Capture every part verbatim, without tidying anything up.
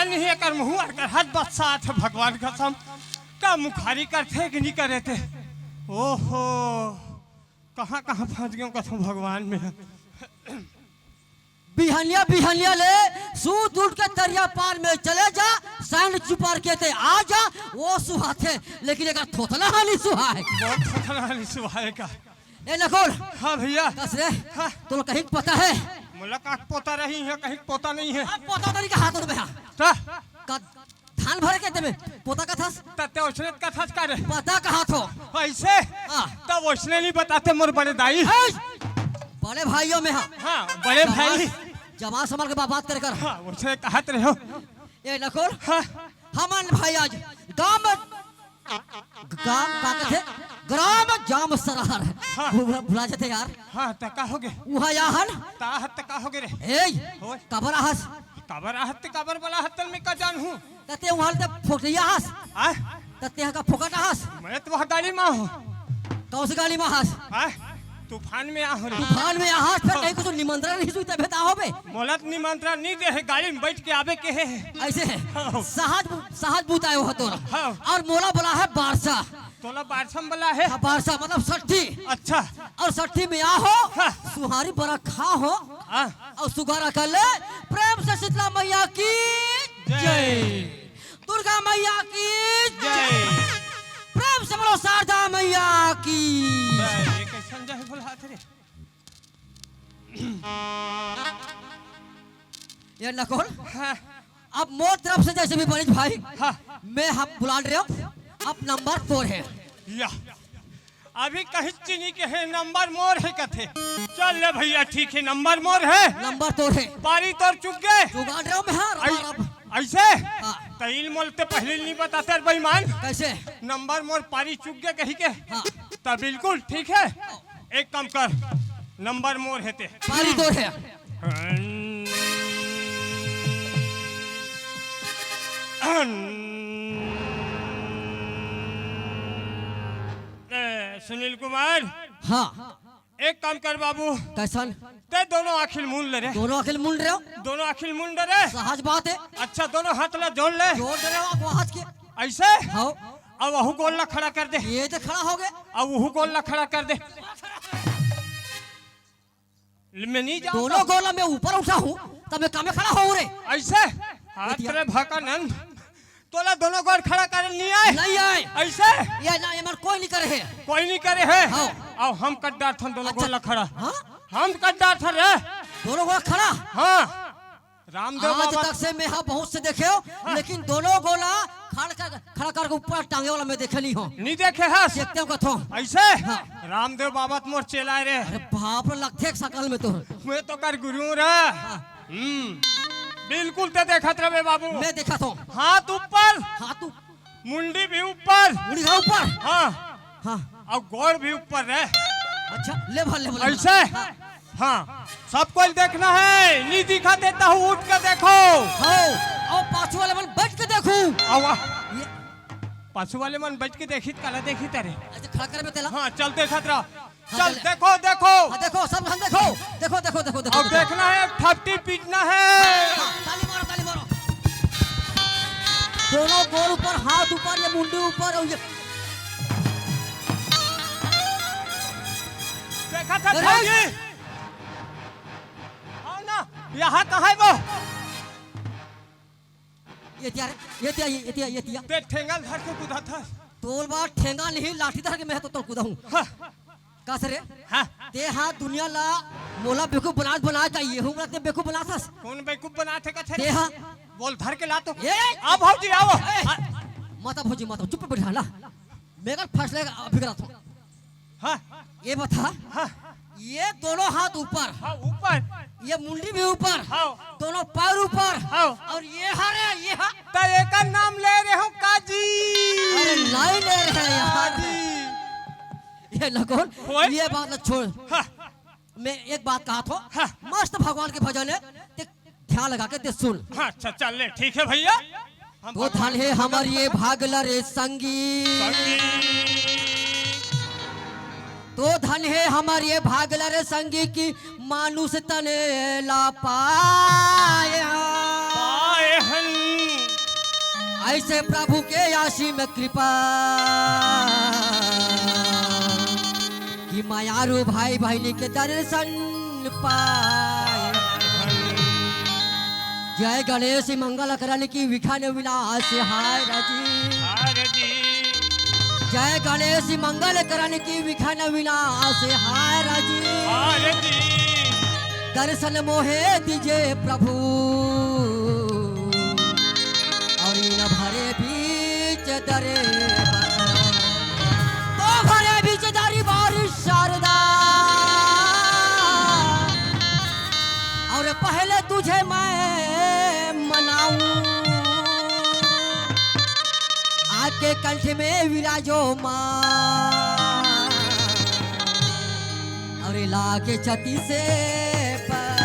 नहीं, एकर मुंह अरकरहत बस्सात हे, भगवान कसम। का मुखारी करथे कि नहीं करे ते? ओहो, कहाँ कहाँ फंस गेंव कथों भगवान में। बिहनिया बिहनिया ले सूत उठ के तरिया पार में चले जा, सांड चुपार के ते आ जा, वो सुहाथे, लेकिन एकर थोथना हाली सुहाए। बहुत थोथना हाली सुहाए का। ए नकुल। हाँ भैया। कस रे? हाँ। तोला कहीं पता है? मोला का पोता रही है, कहीं पोता नहीं है। अब पोता तो नहीं कहा तू। का? का धान भरे के ते में पोता कथस? त ते ओसने कथस का रे? पता कहा थो। ऐसे? हाँ। तब ओसने नहीं बताते मोर बड़े दाई। ए! बड़े भाइयों में हाँ। हाँ, बड़े जमा-, भाई। जमा संभाल के बा-, बात करे कर। हाँ, ओसने कहत रहे हो। ए नकुल। हाँ। हमन भाई आज गांव में गांव का कथे? ग्राम जाम सरार। हाँ। भुला, भुला जाते यार। हाँ, त का होगे? उहाँ या हन। ता हत त का होगे रे? ए, होय। काबर आहस? काबर आहत ते काबर बला हत तन में का जानहूँ? त ते उहाँ ते फोकटिया आहस। हाँ? त ते का फोकट आहस? मैं तो वह गाड़ी में हूँ। कौन सी गाड़ी में आहस? हाँ? तूफान में आहूँ रे। तूफान में आहस, फिर हाँ। कहीं कुछ निमंत्रण नहीं सुनते भेदा होबे। मोला त निमंत्रण नहीं दे है, गाड़ी में बैठ के आवे के है। ऐसे है। हाँ। सहज, सहज बुताए हो तोर। हाँ। और मोला बोला है बारसा। तोला बारसा में बोला है? हाँ, बारसा मतलब सट्ठी। अच्छा। और सट्ठी में आ हो, हाँ। सुहारी बड़ा खा हो, हाँ। और सुगारा कर ले। प्रेम से शीतला मैया की जय। जय। दुर्गा मैया की जय। प्रेम से बोलो शारदा मैया की। जय। ये कैसन जय बोला हाथ रे? ये नकुल, हाँ। अब मोर तरफ से जैसे भी बनिस भाई, हाँ। मैं हम बुला रहे हो, अब नंबर तोर है। या, अभी कहीं चीनी के है, नंबर मोर है कथे। चल ले भैया, ठीक है, नंबर मोर है। नंबर तोर है। पारी तोर चुक गए। जुगाड़ रहे हो मैं, हाँ, ऐ-, अब। ऐसे? हाँ। तैल मोल ते पहले नहीं बताते रे बेईमान। कैसे? नंबर मोर पारी चुक गए कहीं के। हाँ। त बिल्कुल ठीक है। एक काम कर, नंबर मोर हे ते। पारी तोर है। ए, सुनील कुमार। हाँ। एक काम कर बाबू। कैसन? ते दोनों आँखी ल मूंद ले रे। दोनों आँखी ल मूंद रहे हो? दोनों आँखी ल मूंद रे। सहज बात है। अच्छा, दोनों हाथ ला जोड़ ले। जोड़ दे रहे हो आप वो हाथ के। ऐसे? हाँ। अब वहू गोड़ ला खड़ा कर दे। ये तो खड़ा हो गया। अब वहू गोड़ ला खड़ा कर दे। मैं नहीं जाऊँ। दोनों गोड़ ला मैं ऊपर उठा हूँ, तब मैं कामे खड़ा हूँ रे। ऐसे? हाथ रे भका नंद। तोला दोनों गोड़ खड़ा करे नहीं आए? नहीं आए। ऐसे? ये ना, ये मन कोई नहीं करे है। कोई नहीं करे है? हाँ। अब हम कर डारथन दोनों अच्छा। गोड़ ला खड़ा। हाँ? हम कर डारथन रे। दोनों गोड़ खड़ा? हाँ। रामदेव आज बाबा तक से मैं हाँ बहुत से देखे हो, हाँ। लेकिन दोनों गोड़ ला खड़ कर, खड़ा करके ऊपर टांगे वाला मैं देखे नहीं हूँ। नहीं देखे हस? देखते हो कथो। ऐसे? हाँ। रामदेव बाबा तो मोर चेला है रे। अरे बाप रे, लगथे एक शकल में तो। मैं तो कर गुरु हूँ रे। हाँ। हम्म। बिल्कुल ते देखत रहे बाबू। मैं देखा था। हाथ ऊपर। हाथ ऊपर। मुंडी भी ऊपर। मुंडी का ऊपर? हाँ। हाँ। अउ गोड़ भी ऊपर रे। अच्छा, ले भर, ले भर, ले भर। ऐसे? हाँ। हाँ। सब कोई देखना है, नहीं दिखा देता हूँ, उठ के देखो। हाँ, अउ पाछू वाले मन बैठ के देखू। अउ आ-, ये पाछू वाले मन बैठ के देखी, काला देखी तेरे। अच्छा, खड़ा कर बे तेला। हाँ, चल देखत रह। हाँ, चल, चल। देखो, देखो। हाँ, देखो, सब हम देखो। देखो, देखो, देखो, देखो, अब देखो। देखना है, थपटी पीटना है। हाँ, ताली मारो, ताली मारो। दोनों गोड़ ऊपर, हाथ ऊपर, ये मुंडी ऊपर, और ये देखा था अरे! भाई? हाँ ना, यहाँ कहाँ है वो? ये तिया रे, ये तिया, ये तिया, ये तिया। ते ठेंगा ल धर के कूदा था। तोल बा ठेंगा नहीं, लाठी धर के मैं तो तोल कूदा हूँ। हाँ। कस रे? हाँ। ते हा दुनिया ला मोला बेवकूफ बना, बना का ये हूँ, ते बेवकूफ बना था। कौन बेवकूफ बना थे कथे? ते हा। बोल धर के ला तो। ए! आ भौजी आओ। ए! हाँ। माता भौजी, माता चुप बैठा ला। मेगर फैसले अभी करा था। हाँ। ये बता। हाँ। ये दोनों हाथ ऊपर। हाँ, ऊपर। ये मुंडी भी ऊपर। हाँ। दोनों पैर ऊपर। हाँ। और ये हरे, ये हा-, तो एकर नाम ले रहे हो काजी। अरे नहीं ले रहे हैं यार। काजी। ये लगोन, होय? ये बात ना छोड़। हाँ। मैं एक बात कहा थो। हाँ। मस्त भगवान के भजन है। ते ध्यान लगा के ते सुन। हाँ, अच्छा, चल ले, ठीक है भैया। हम तो भगवान धन है के भजन हमर ये भाग ल रे संगी। संगी। तो धन है हमर ये भाग ल रे संगी कि मानुष तन ला पाए हन। पाए हन। ऐसे प्रभु के असीम कृपा कि मयारू भाई बहिनी के दर्शन पाए। जय गणेश मंगल करण की विघ्न विनाश हाय राजी। हाय राजी। जय गणेश मंगल करण की विघ्न विनाश हाय राजी। हाय राजी। दर्शन मोहे दीजे प्रभु। और इन भरे बीच दरे तो भरे बीच दरी बारिश शारदा। और पहले तुझे मैं मनाऊं, आके कंठ में विराजो माँ, और लाके छाती से पर।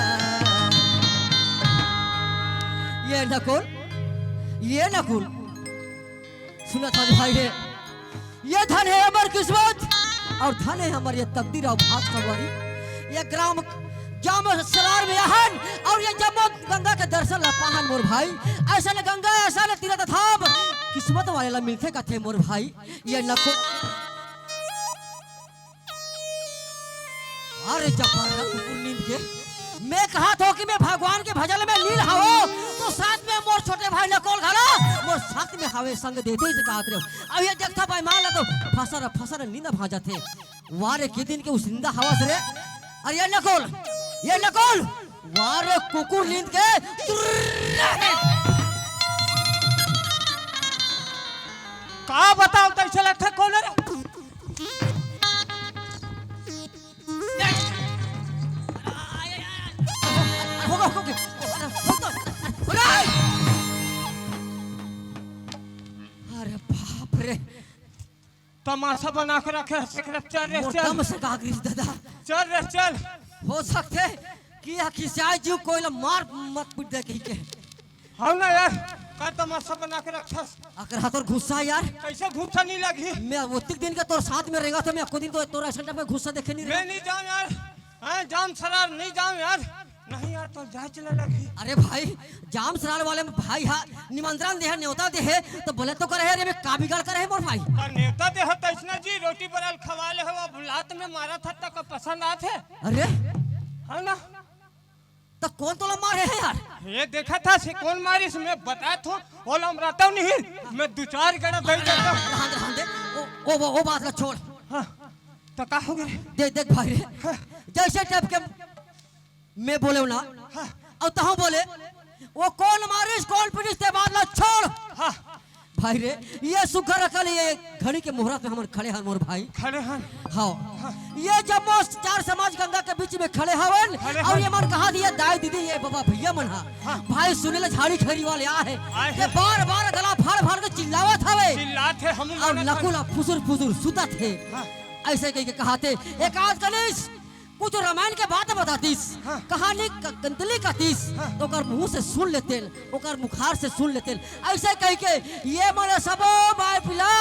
ये नकुल, ये नकुल, सुनत हस भाई रे, ये धन है हमर किस्मत और धन है हमर ये तकदीर और भाग संगवारी। ये ग्राम जाम सरार में आहन और ये जम्मो गंगा के दर्शन ला पाहन मोर भाई। ऐसन गंगा, ऐसन तीरथ धाम किस्मत वाले ला मिलथे कथे मोर भाई। ये नको अरे जबरदस्त कुकुर नींद के। मैं कहत हों कि मैं भगवान के भजन में लीन हवों, तो साथ में मोर छोटे भाई नकोल घला मोर साथ में हवे, संग देते ही से कहत रहे। अब ये देखता भाई मान ला तो फसर फसर नींद भाग जाथे। वाह रे, के दिन के उस निंदा हवस रे। अरे ये नकोल, ये नकोल, वाह रे कुकुर नींद के। का बताओ, तैसे लगथे कौन रे? होगा, होगा, होगा। अरे बाप रे। तमाशा बना के रखे हस, चल रे, मोर चल। दम से का गिरी दादा। चल रे, चल। हो सकथे कि यह खिसियाए जीव कोई ला मार मत पीट दे कही के। हव ना यार, का तमाशा बना के रखथस? अकरहा तोर गुस्सा यार। कैसे गुस्सा नहीं लगी? मैं ओतिक दिन के तोर साथ में रेंगत हों, मैं एको दिन तो तोर ऐसा टाइप में गुस्सा देखे नहीं मैं रहे। नहीं जाऊँ यार, हाँ, जाम सरार नहीं जाऊँ यार, नहीं यार, तो जाए चले लगी। अरे भाई, जाम सरार वाले में भाई हा निमंत्रण दे हे, न्योता दे हे, तो बोले तो करे हे, अरे मैं का बिगाड़ करे हे मोर भाई? और न्योता दे हे तो ऐसना जी रोटी बरल खवा ले हो, अब लात में मारा था तक पसंद आथे। अरे हव ना? त कौन तोला मारे हे यार? ये देखा था से कौन मारिस, मैं बतात हों, ओला हम रहता नहीं, मैं दो चार गड़ा दे देता। रहन दे, रहन दे। ओ, ओ, ओ, ओ बात ला छोड़। हाँ। तो का हो गया? दे, देख भाई रे, हाँ। जैसे टाइप के मैं बोले ना, हाँ। और तहूँ बोले, वो कौन मारिस, कौन पीटिस, ते बात ला छोड़। हाँ। भाई रे, ये सुघर अकल, ये घड़ी के मुहूर्त में हमन खड़े हन मोर भाई। खड़े हन। हाँ। हाँ। ये जम्मो चार समाज गंगा के बीच में खड़े हवन खड़े और हन। ये मन कहा दिया दाई दीदी, ये बाबा भैया मन हा। हाँ। भाई सुने ले झाड़ी खैरी वाले आ हे। आए ये हे। बार बार गला फाड़ फाड़ के चिल्लावत हवे। चिल्लात हे, हम और बोलत हन। नकुल फुसुर फुसुर सुतत हे। हाँ। ऐसे कह के कहाते, एक आध कनिस कुछ रामायण के बात बतातीस, हाँ। कहानी क-, कंतली कहतीस, हाँ। तो ओकर मुंह से सुन लेतेन, ओकर मुखार से सुन लेतेन। ऐसे कह के ये मन सबो बाय पिला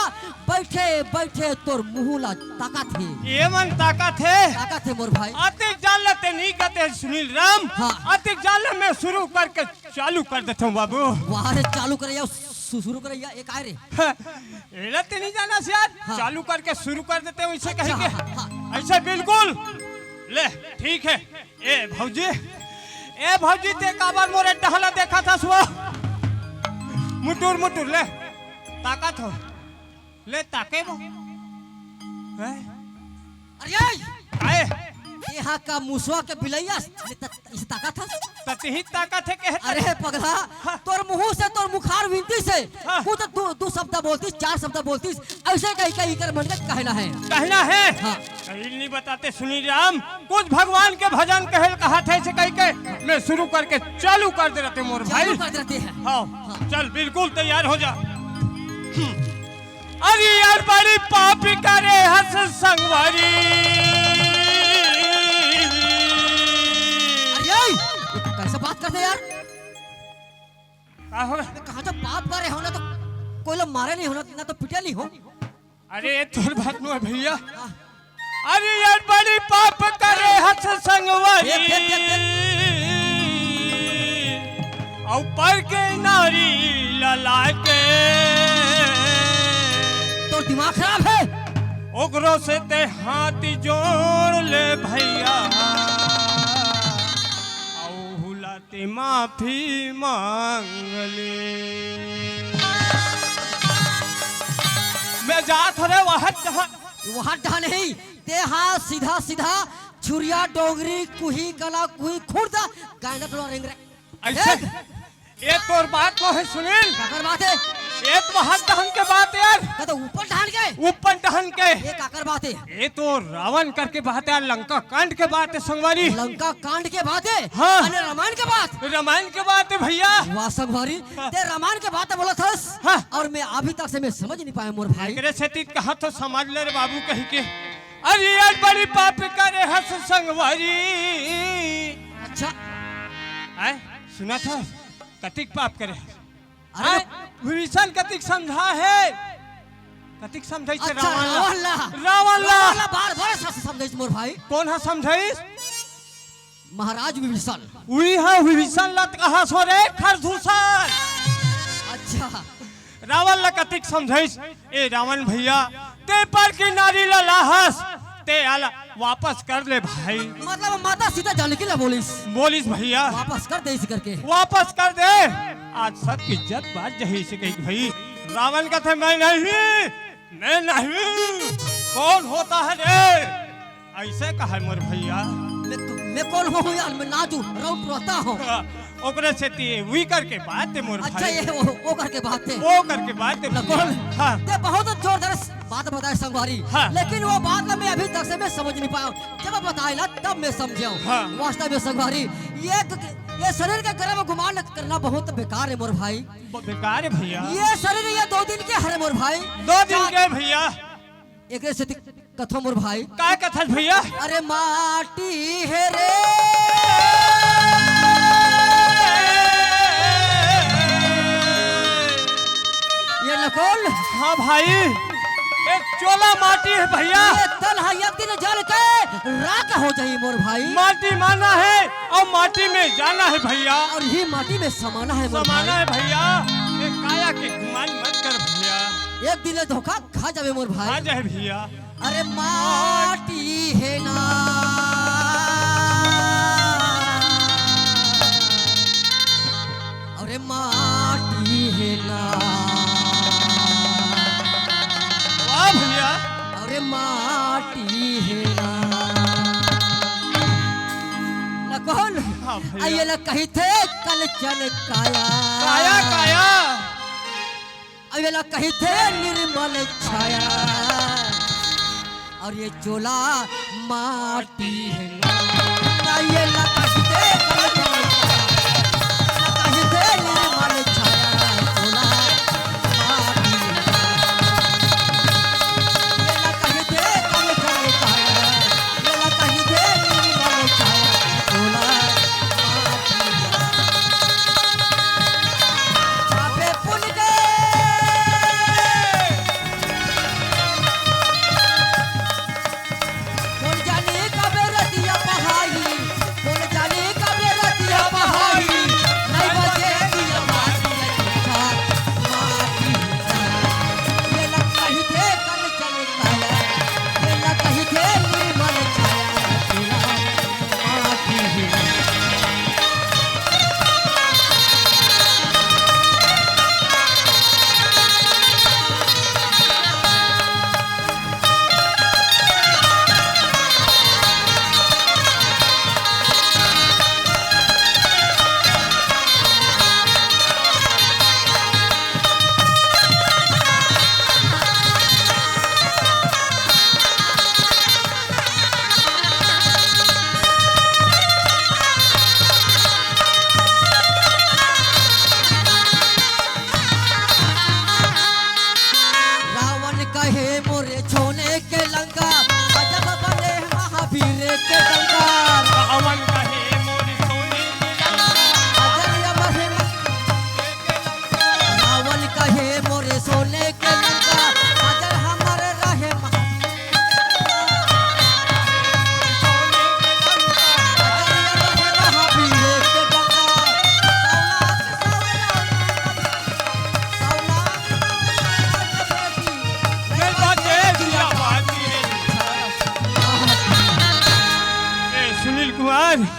बैठे बैठे तोर मुंह ला ताकत हे। ये मन ताकत हे। ताकत हे मोर भाई। अतिक जान लेते नहीं कहते सुनील राम। हाँ। अतिक जान ले, मैं शुरू करके चालू कर देता हूँ बाबू। वाह रे, चालू करैया, सु-, शुरू करैया, एक आए रे। एला ते नहीं जाना से यार, हाँ। चालू करके शुरू कर देते हैं, वैसे अच्छा, कहेंगे। हाँ, हाँ। ऐसे बिल्कुल। ले, ठीक है। ए भौजी, ए भौजी, ते काबर मोरे डहला देखा था सुआ? मुटुर, मुटुर, ले। ताकत हो। ले, ताके वो। हैं? अरे, ए! आए। ये हा का मुसवा के बिलैया, ये त-, इसे ताकत है? ततही ताकत है, कहता अरे पगला, हाँ। तोर मुंह से, तोर मुखार विनती से, हाँ। कुछ दो, दो शब्द बोलतीस, चार शब्द बोलतीस, ऐसे कही, कही कर मन के कहना है। कहना है? हाँ। कहीं नहीं बताते, सुनी राम, कुछ भगवान के भजन कहल कहा था, ऐसे कही के मैं शुरू करके चालू कर दे रहते मोर भाई। चालू कर देते हैं। हाँ, हाँ। चल, बिल्कुल तैयार हो जा। हम्म। अरे यार, बड़ी पापी करे हस संगवारी। अरे, ये तो कैसे बात करते यार? का हो? मैं कहा था पाप करे हो ना तो कोई लोग मारे नहीं हो ना, ना तो पिटे नहीं हो। अरे, ये तोर बात नो है भैया। हाँ। अरे यार, बड़ी पाप करे हस संगवारी। देख, देख, देख, देख। अउ पर के नारी लला के। खराब हे। ओकरो से ते हाथ जोड़ ले भइया, अउ हुला ते माफी मांग ले। मैं जात हरे वहत जहाँ वहत डहा नहीं, ते हा सीधा सीधा छुरिया डोंगरी कुही कला कुही खुर्द गायना टोला रेंग रे। अइसे? देख। ए तोर बात तो हे सुनील। काकर बात हे? ए तो वहत डहन के बात हे यार। का तो ऊपर डहन के? ऊपर डहन के। ए काकर बात हे? ए तो रावण करके बात हे यार, लंका कांड के बात हे संगवारी। लंका कांड के बात हे? हाँ। अरे रामायण के बात? रामायण के बात हे भइया। वाह संगवारी, हाँ। ते रामायण के बात बोलत हस। हाँ। अउ मैं अभी तक से मैं समझ नहीं पाया मोर भाई। एकरे सेती कहा तो समझ ले रे बाबू कही के। अरे यार बड़ी पाप करे हस संगवारी। अच्छा। आय, सुनत हस? कतिक पाप करे हस? अरे आय, विभीषण कतिक समझा हे? कतिक समझाइस अच्छा, रावण ला? रावण ला। रावण ला। रावण ला बार बार स-, समझाइस मोर भाई। कोन हा समझाइस? महाराज विभीषण। उही हा विभीषण ला त कहा सो रे खरदूषण। अच्छा। रावण ला कतिक समझाइस, ए रावण भइया, ते पर के नारी ला लाहस, ते आला वापस कर ले भाई। मतलब माता सीता जानकी ला बोलिस। बोलिस भइया। वापस कर दे इसे करके। वापस कर दे। आज सबके इज्जत बाच जही इसे कही भाई। रावण कथे मैं नहीं, मैं नहीं। कौन होता है रे? अइसे कहे मोर भइया। मैं, मैं कौन हूँ यार? मैं नाजू राउत रहता हूँ। ओकरे सेती उही करके बात हे मोर अच्छा, भाई। ये वो, वो करके बात हे। वो करके बात हे नकुल, भइया। हाँ। ते बहुत जोरदार बात बताए संगवारी। हाँ। लेकिन वो बात ला मैं अभी तक से मैं समझ नहीं पाया। जब बताए ला तब मैं समझे हूँ। हाँ। वास्तव में संगवारी, ये, ये शरीर के गर्भ गुमान करना बहुत बेकार हे मोर भाई। ब-, बेकार हे भइया। ये शरीर ये दो दिन के हरे मोर भाई। दो दिन जा- के भइया। एकरे सेती कथों मोर भाई। का कथस भइया? अरे माटी हे रे। ये नकुल। हाँ भाई, ए चोला माटी हे भइया। ये तन हा एक दिन जल के राख हो जाही मोर भाई। माटी माना हे अउ माटी में जाना हे भइया। अउ इही माटी में समाना हे मोर भाई। समाना हे भइया। ए काया के गुमान मत कर भइया। एक दिन ये धोखा खा जाबे मोर भाई। खा जाबे भइया। अरे माटी हे ना, अरे माटी हे ना, वाह भइया। अरे माटी हे ना। नकुल, हाँ भइया। अउ ये ला कहिथे कंचन काया। काया, काया। अउ ये ला कहिथे निर्मल छाया। अउ ये चोला माटी हे ना। ना ये ला कहिथे, ला कहिथे निर्मल छाया, चोला माटी हे ना। ये ला कहिथे, ला कहिथे निर्मल छाया, चोला माटी हे ना। पापे पुन के कोन जानी कबे रतिया पहाई, कोन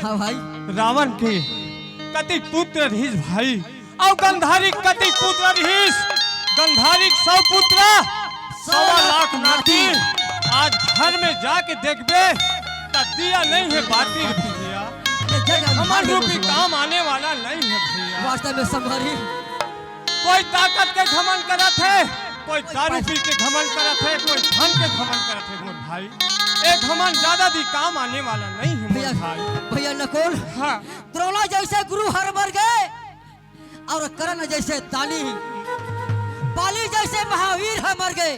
हाँ भाई। रावण के कतिक पुत्र रहिस भाई, अउ गंधारी कतिक पुत्र रहिस? गंधारी सौ पुत्र, सवा लाख नाती। आज घर में जाके देखबे, त दिया नहीं है बाती भैया। ये जग हमर अंधकार में रूपी बसवा। काम आने वाला नहीं है भैया। वास्तव में संभारी। कोई ताकत के घमंड करत है, कोई दारू पी के घमंड करत है, कोई धन के घमंड करत है मोर भाई। ए घमंड ज्यादा दिन काम आने वाला नहीं है मोर भैया, भाई। भैया नकुल, हाँ। द्रोणा जैसे गुरु हर मर गए और कर्ण जैसे दानी, बाली जैसे महावीर ह मर गए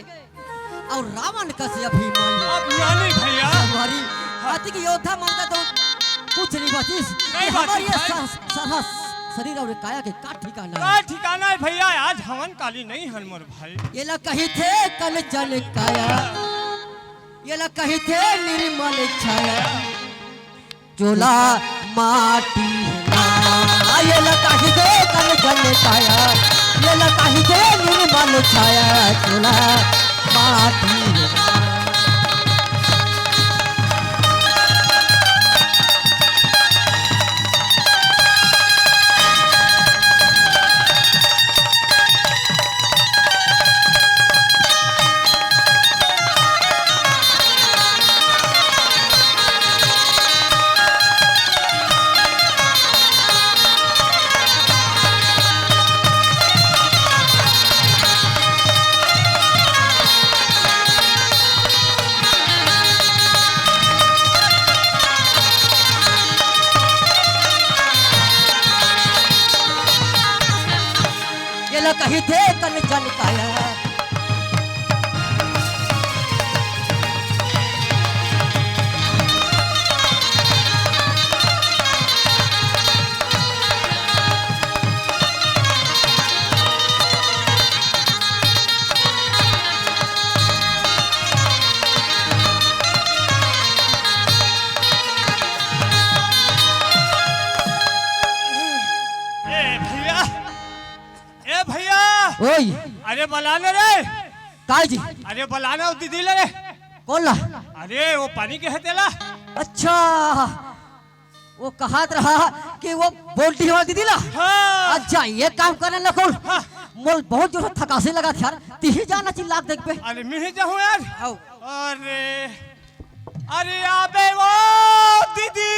और रावण कस अभिमानी। अभिमानी भैया। हमारी हाँ। अतिक योद्धा मन का तो कुछ नहीं बचिस। नहीं कि हमारी बचिस ये भाई। सा-, सारा शरीर और काया के का ठिकाना का है? ठिकाना है भैया, आज हवन काली नहीं हन मोर भाई। ये ला कही थे कंचन काया, ये ला कही थे निर्मल छाया। चोला माटी ना, ये ला कही थे कंचन काया, ये ला कही थे निर्मल छाया। चोला माटी ना। ये ला कही थे कंचन काया। ए भैया, ए भैया। ओए। अरे बला ना रे। काय जी? अरे बला ना वो दीदी ला रे। कौन ला? अरे वो पानी के है तेला। अच्छा, वो कहत रहा कि वो बोल्टी वाला दीदी ला। हाँ। अच्छा, ये काम करने ला कौन? हाँ। मोल बहुत जोर से थकासी लगा था यार, तिही जाना चिल्ला के देख पे। अरे मिही जाहूँ यार। आओ। अरे, अरे आबे वो दीदी।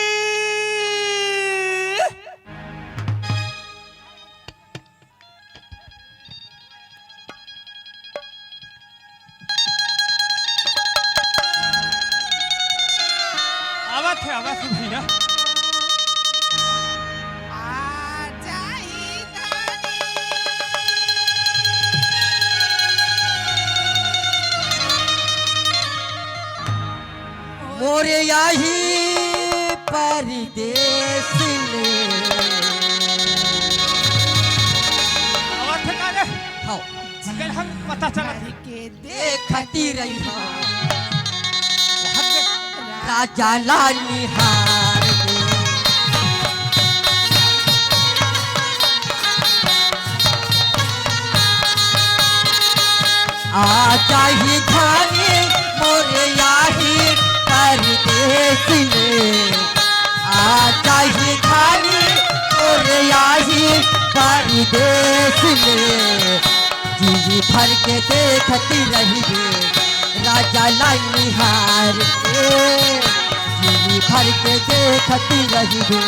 आवत हे, आवत हे भैया। मोरे आही परदेस ले। आवत हे का रे? हव। अगर हम पता चला के देखती रही हो, राजा ला निहार के। आ जाही धानी मोरे आही परदेस ले। आ जाही धानी मोरे आही परदेस ले। जी भर के देखती रहिबे राजा ला निहार के। जी भर के देखती रहिबे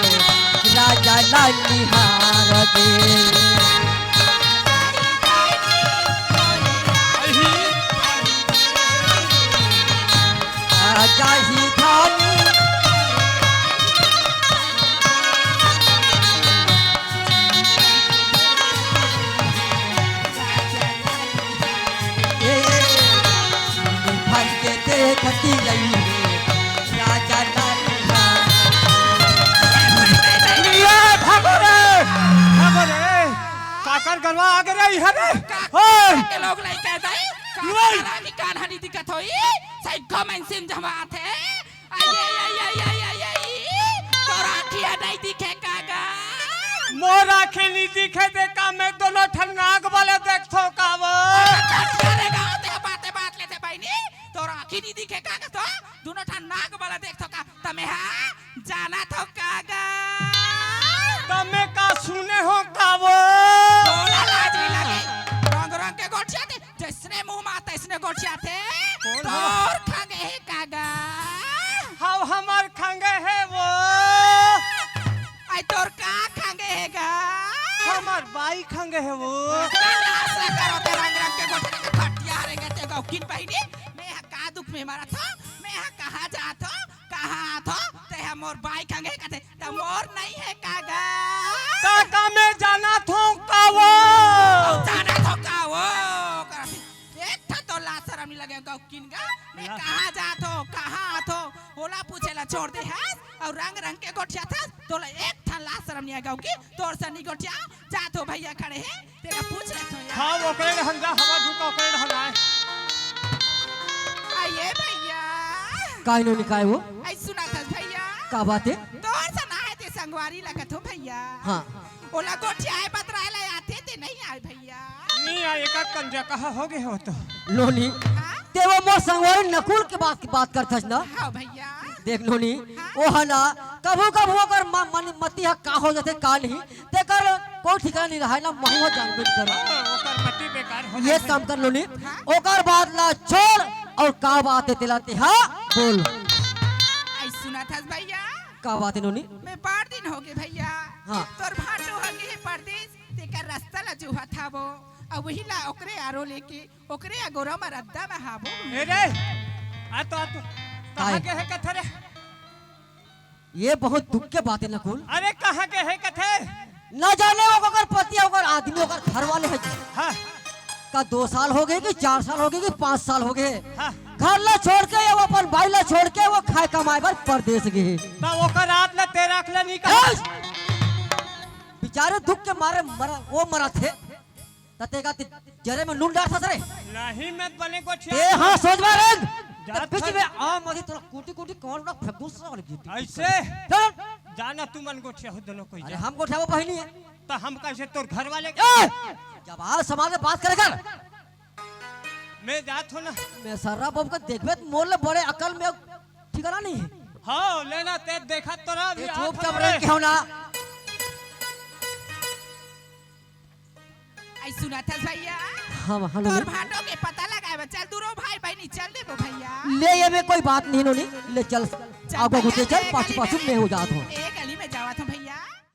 राजा ला निहार के। आ जाही धानी। ए, भर के देखती रही रे, राजा लाल। ए, भागो रे, भागो रे। काकर गरवा आ गे रे, इहाँ रे। का-, ओए। के लोग लइका जाई, का-, नहीं। कान हनी दिखत होई, सही घमन सिम जमात हे। आई, आई, आई, आई, आई, आई, आई, तोर आँखी ह नइ दिखे का गा? मोर आँखी नइ दिखे ते का मैं दोनों ठन नाक वाले देखथों का वो? अरे, कट करे गा, ते बाते बात लेते बहिनी, तोर आँखी नइ दिखे का गा तो? दोनों ठन नाक वाले देखथों का? त मैं हा जानथों का गा? खंगे हे वो। का नास ला करो ते रंग रंग के गोठिया के खटिया रे गे ते गौकिन बहिनी। मैं ह का दुख में मरत हो, मैं ह कहाँ जात हो, कहाँ आत हो, ते ह मोर बाई खंगे कथे, त मोर नहीं हे का गा? काका मैं जाना थो का वो। अउ जाना थो का वो? करत हे। एक ठा तो लाज शरम नहीं लगे गौकिन गा। मैं ला- कहाँ जात हो, कहाँ आत हो, ओला पूछे ला छोड़ दे हस, अउ रंग रंग के गोठियाथस, तोला एक ठा लाज शरम नहीं आए गौकिन, तोर सन नहीं गोठियाव, जात हो भैया खड़े हे, तेला पूछ लेत हो यार। हाँ, ओकरे रहन जा, हवा झुका ओकरे रहन आए। आइए भैया। काय नोनी काय वो? आई सुनाथस भैया। का बात हे? तोर सन आए ते संगवारी लगत हो भैया। हाँ। ओला गोठियाए बतराए ला आथे ते नहीं आए भैया। नहीं आए, एकर कंजा कहाँ हो गए हो तो? नोनी, हाँ? ते वो मोर संगवारी नकुल के बात, बात करथस ना? हाँ भैया। देख नोनी, हाँ? ओ ह ना, कभू कभू ओकर म-, मन, मति ह का हो जाथे, का नहीं, तेकर कोई ठिकाना नहीं रहे ना, महू ह जानबे नहीं करो। हाँ, ओकर मति बेकार हो ये जाथे। काम कर नोनी, हाँ? ओकर बात ला छोड़, अउ का बात हे तेला तेहा बोल। आई सुनाथस भैया। का बात हे नोनी? मैं बड़ दिन हो गए भैया। हाँ। तोर भाटो हो गए हे परदेस, तेकर रास्ता ला जोहत हावो, अउ वही ला ओकरे आरो लेके, ओकरे अगोरा म रद्दा म हावो। ए रे, आ तो, आ तो, कहाँ काय? गए हे कथे रे? ये बहुत दुख के बात हे नकुल। अरे कहाँ गए हे कथे? न जाने वो ओकर पति हे, ओकर आदमी, ओकर घर वाले हे जी। हाँ। का दो साल हो गए कि चार साल हो गए कि पाँच साल हो गए? हाँ। घर ला छोड़ के, वो अपन बाई ला छोड़ के वो खाए कमाए बर परदेस गए हे। त ओकर आत ला ते रख ले नहीं का? ए! बेचारे दुख के मारे मरा, वो मरत हे। त तेका ते जरे में नून डारथस रे। नहीं, मैं बने गोठिया ते हाँ सोच मारे। जात त बीच हन। में आ मती तोला कूटी कूटी कौन ना फेंकूं साले की। ऐसे? चल। जाना तू मन गोठिया हो दोनों कोई अरे जा। हम गोठिया वो बहिनी हे। त हम कैसे तोर घर वाले? ए! जब आ समाज में बात करे कर। मैं जात हो ना। मैं सर्रा बाबू का देखबे त मोर ले बड़े अकल में ठिकाना नहीं हे। हाँ, लेना ते देखा तोरा अभी ये चुप हाथ चाप हमारे। रहे क्यों ना? आई सुनाथस भैया। हाँ, हाँ, तोर नोनी। भाटो के पता लगाए बर चल, दूनो भाई बहिनी चल देबो भैया। ले ये में कोई बात नहीं नोनी, ले चल। चल आगो भैया, घुसे चल, ले पाछू गली पाछू में। मैं हो जात हो। ए